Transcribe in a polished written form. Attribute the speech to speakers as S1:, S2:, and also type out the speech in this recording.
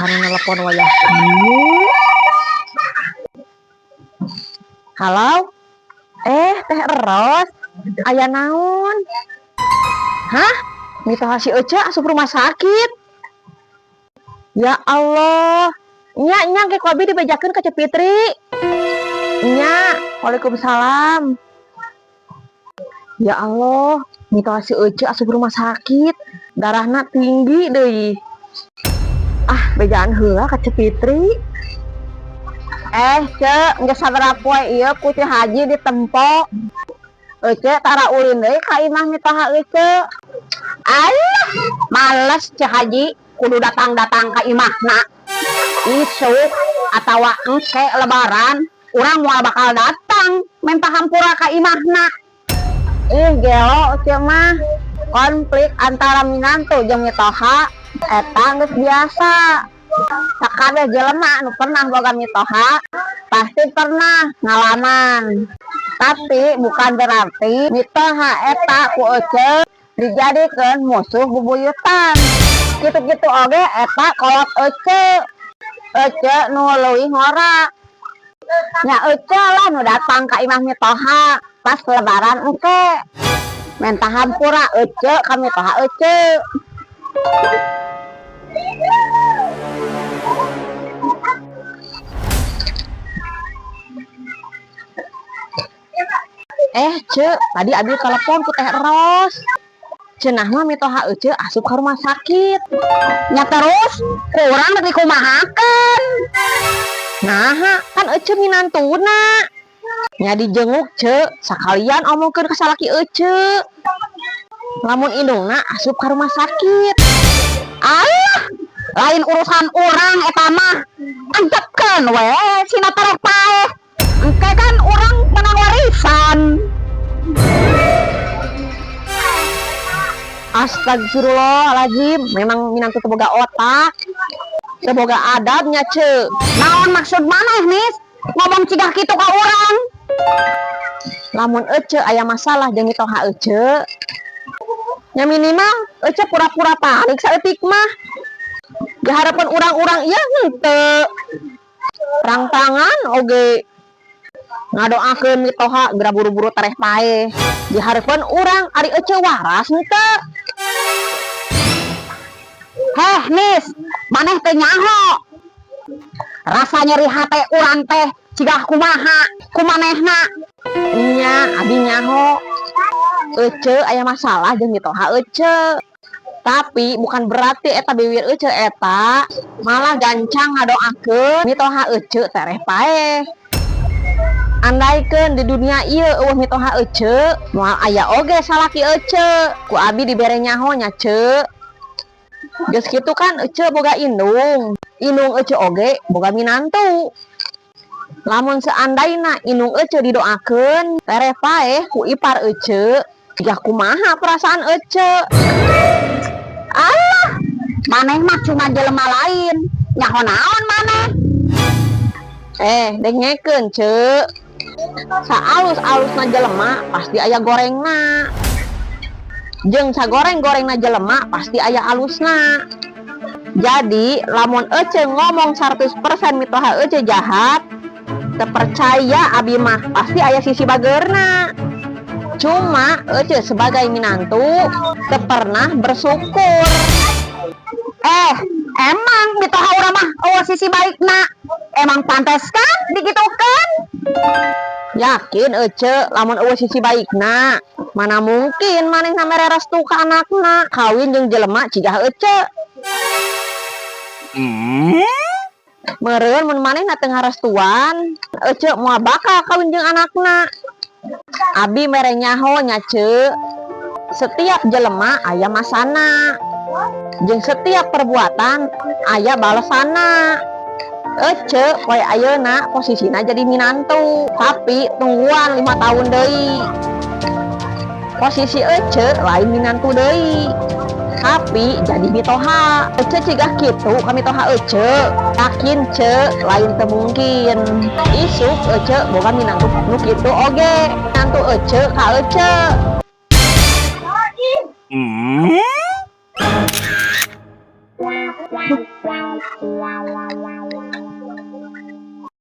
S1: Saha nu nelpon wayah kieu? Halo? Eh, Teh Eros, aya naon? Hah? Mitoha si Ece asup rumah sakit? Ya Allah. Nya, nya, ke ku abi dibejakeun ka Ceu Fitri. Nya, waalaikumsalam. Ya Allah, mitoha si Ece asup rumah sakit. Darahna tinggi deui. Ah, bejaan heula ka Ceu Fitri.
S2: Eh, Cek, geus sabaraha poe ieu ku Ceu Haji ditempo. Ece tara ulin deui ka imah mitoha Ece. Alah, males Ceu Haji kudu datang-datang ka imahna. Isuk atawa engke Lebaran, urang moal bakal datang minta hampura ka imahna. Ih, gelo Ece mah. Konflik antara minantu jeung mitoha eta geus biasa. Sakabeh jelema nu pernah boga mitoha pasti pernah ngalaman. Tapi bukan berarti mitoha eta ku Ece dijadikeun musuh bubuyutan. Kitu-kitu oge eta kolot Ece. Ece nu leuwih ngora. Nya Ece lah nu datang ka imah mitoha pas Lebaran engke. Menta hampura Ece ka mitoha Ece.
S1: Eh, Cek, tadi abi telepon ku Teh Eros. Cenah mah mitoha Ece asup ka rumah sakit.
S2: Nya terus ku urang rek dikumahakeun?
S1: Nah, kan Ece minantuna. Nya dijenguk, Cek, sakalian omongkeun ka salaki Ece. Lamun indungna asup ka rumah sakit.
S2: Alah, lain urusan urang eta mah. Antepkeun we sina tereh paeh. Engke kan urang menang warisan.
S1: Astagfirullahaladzim, memang minantu teu boga otak. Teu boga adabnya, Cek.
S2: Naon maksud maneh, Nis? Ngomong cigah kitu ka urang.
S1: Lamun Ece aya masalah jeung mitoha Ece, nya minimal Ece pura-pura panik saeutik mah. Diharapkan urang-urang ieu henteu. Terang-terangan oge ngadoakeun mitoha geura buru-buru tereh paeh. Dihareupeun urang ari Ece waras henteu?
S2: Heh, Nis, maneh teu nyaho. Rasa nyeri hate urang teh cigah kumaha ku manehna.
S1: Nya, abi nyaho. Ece aya masalah jeung mitoha Ece. Tapi bukan berarti eta bibir Ece eta malah gancang ngadoakeun mitoha Ece tereh paeh. Andaikeun di dunia ieu euweuh mitoha Ece, moal aya oge salaki Ece. Ku abi dibere nyaho nya, Ce. Geus kitu kan Ece boga indung. Indung Ece oge boga minantu. Lamun seandaina indung Ece didoakeun tereh paeh ku ipar Ece, ya kumaha perasaan Ece?
S2: Alah, maneh mah cuma jelema lain. Nyaho naon maneh?
S1: Eh, dengekeun, Ce. Saalus-alusna jelema pasti aya gorengna. Jeung sagoreng-gorengna jelema pasti aya alusna. Jadi, lamun Ece ngomong 100% mitoha Ece jahat, terpercaya abi mah pasti aya sisi bagerna. Cuma Ece sebagai minantu teu pernah bersyukur.
S2: Eh, emang mitoha urang mah euweuh sisi baikna. Emang pantes kan digitukeun?
S1: Yakin Ece lamun euweuh sisi baikna, mana mungkin manehna mere restu ka anakna kawin jeung jelema cigah Ece. Meureun mun manehna teu ngarestuan, Ece moal bakal kawin jeung anakna. Abi mere nyaho nya, Ce. Setiap jelema aya masana. Jeung setiap perbuatan aya balesana. Ece poe ayeuna posisina jadi minantu, tapi tungguan 5 tahun deui. Posisi Ece lain minantu deui, tapi jadi mitoha. Ece cigah kitu ka mitoha Ece. Yakin, Ce, lain teu mungkin. Isuk Ece boga minantu nu kitu oge. Minantu Ece ka Ece.